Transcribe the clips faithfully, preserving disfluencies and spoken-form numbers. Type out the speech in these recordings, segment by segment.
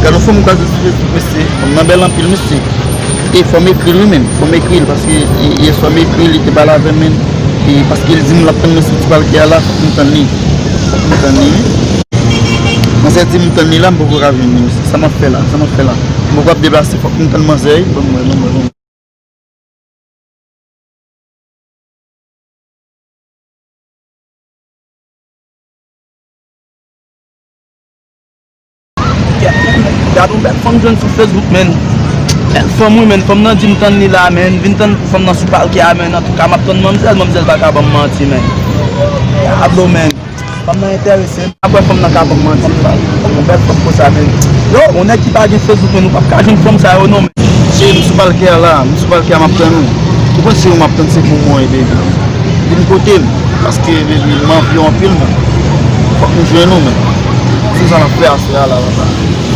Gad yon fanm m kwaze sou Facebook, mesye. Fanm nan bèl anpil, mesye. E fò m ekri l, wi, menn. Fò m ekri l, paske e, yèswa m ekri l, li te pale avè m, menn. E paske l di m l ap tann mwen sou ti palkè a la, fòk m tann li. Fòk m tann li, wi. Manzè di m tann li la, m poko ka jwenn li, mesye. Sa m ap fè la? Sa m ap fè la? M poko ap deplase, fòk m tann manzè, wi. Ban m wè, ban m wè, ban m wè. Gad yon bèl fanm jwenn sou Facebook, menn. Bèl fanm, wi, menn. Fanm nan di m tann li la, menn. Vin tann fanm nan sou palkè a, menn. Antouka, m ap tann manmzèl. Manmzèl pa ka ban m manti, menn. Gad lo, menn. Fanm nan enterese m. Apre fanm nan ka ban m manti. Yon bèl fanm konsa, menn. Yo, yon nèg ki pa gen Facebook, menn, ou p ap ka jwenn fanm sa yo, non, menn. Cheri, m sou palkè a la. M sou palkè a, m ap tann ou. Ou panse ou m ap tann se pou mwen, baby? Vin kote m. Paske, baby, m anvi w anpil, menn. Fòk m jwenn ou, menn. Se sa n ap fè aswè a la, papa.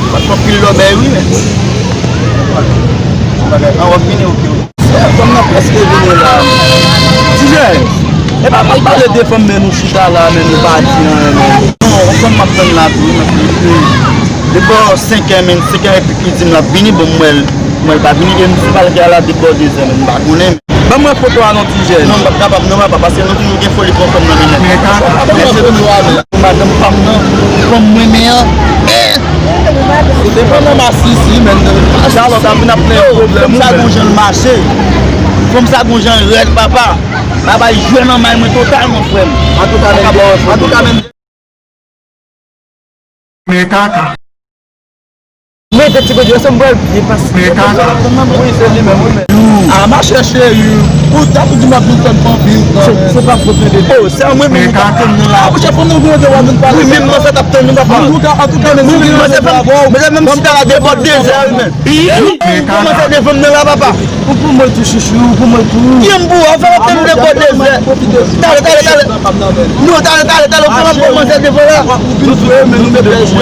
Bat anpil lòbèy, wi, menn. Bagay an, w ap vini, oke, oke. Fanm nan prèske vini la. Ti jèn, e pa mal pale de fanm, men nou chita la, men nou pa di anyen, men. Non, yon fanm m ap tann la tou, wi, m ap ekri. Depi bò senkè, men senkè epi ki di m l ap vini, bon, m wè l, m wè l pa vini, e m sou palkè a la depi bò dezè, men m pa konnen. Ban m wè foto a non, ti jèn. Non, m p ap kapab, non, papa, paske nou toujou gen foli pou yon fanm nan, men. Men kaka. Mesye, nou a, men. Madanm pa m nan, fanm mwen, men an. Ou te pran nan masisi, men. Sa lòt ap vin ap plen pwoblèm. Fanm sa gon jan l mache. Fanm sa gon jan l rèd, papa. Papa, l jwe nan may mwen totalman, frè m. Antouka, men, antouka, men. Men kaka. Mete ti kote yo, se m pral byen pase. Men kaka. Wi, se li menm, wi, men. A, ma chèche, wi. Ou ta pou di m ap vin fè m anpil, se, se pa fòt mwen de. Oh, se mwen menm ou t ap tann nan la. Mouche, fanm nan gwo de w ap vin pale. Wi, menm manzè t ap tann nou, papa. Antouka, antouka, men si manzè, fanm, manzè menm si ta la depi dezè, wi, men. Wi, manzè devan m nan la, papa. Ou pou mwen tou, chouchou, ou pou mwen tou. Kiyè m pou, an fè w ap tann depi dezè. Talè, talè, talè. Non, talè, talè, talè, ou fè w ap manzè devan la.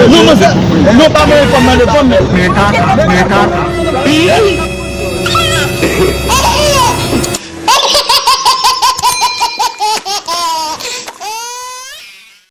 Non, manzè, non, pa mwen fanm nan devan m. Men kaka, men kaka.